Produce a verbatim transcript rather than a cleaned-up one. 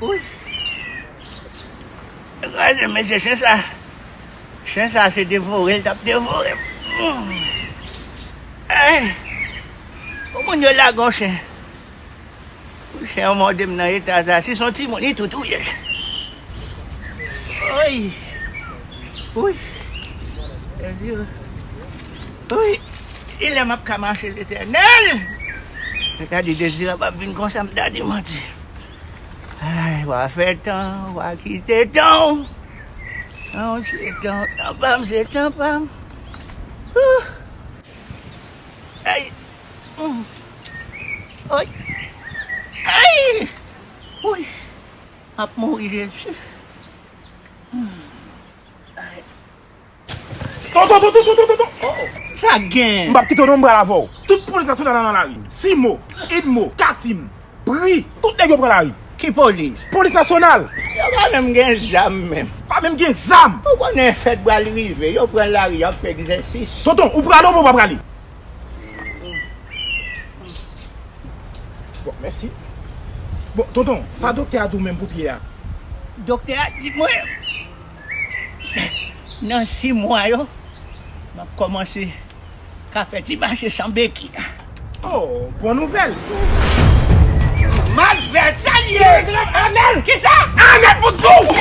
Wi. Kraze, mesye, chen sa. Chen sa se devore l t ap devore m. Ay. Pou moun yo lage yon chen. Chen an mòde m nan eta sa. Si se yon timoun, li tou touye l. Oy. Wi. Dezire. Wi. Kilè m ap ka mache, Letènèl? Mwen ta di Dezire p ap vin konsa, m ta di manti. Ay, w a fè tan, w a kite tan w. Tan w se tan, tan pa m se tan pa m. Ouh. Ay. Mm. Oy. Ay. Oy. M ap mouri, Jezi. Mm. Ay. Tonton, tonton, tonton, tonton. Oh, oh. Sa gen? M p ap kite w non, m pral avè w. Tout polis nasyonal la nan lari. Simo, Edmo, Katim, Pri, tout nèg yo pran lari. Ki polis? Polis nasyonal. Yo pa menm gen zam menm. Pa menm gen zam. Ou konnen fèt pral rive, yo pran lari, y ap fè egzèsis. Tonton, ou prale oubyen ou pa prale? Bon, mèsi. Bon, tonton, sa doktè a di w menm pou pye a? Doktè a di mwen, nan sis mwa yo, m ap kòmanse ka fè ti mache san beki. Oh, bon nouvèl. Malfètè li ye. Anèl! Kisa? Anèl fout fou!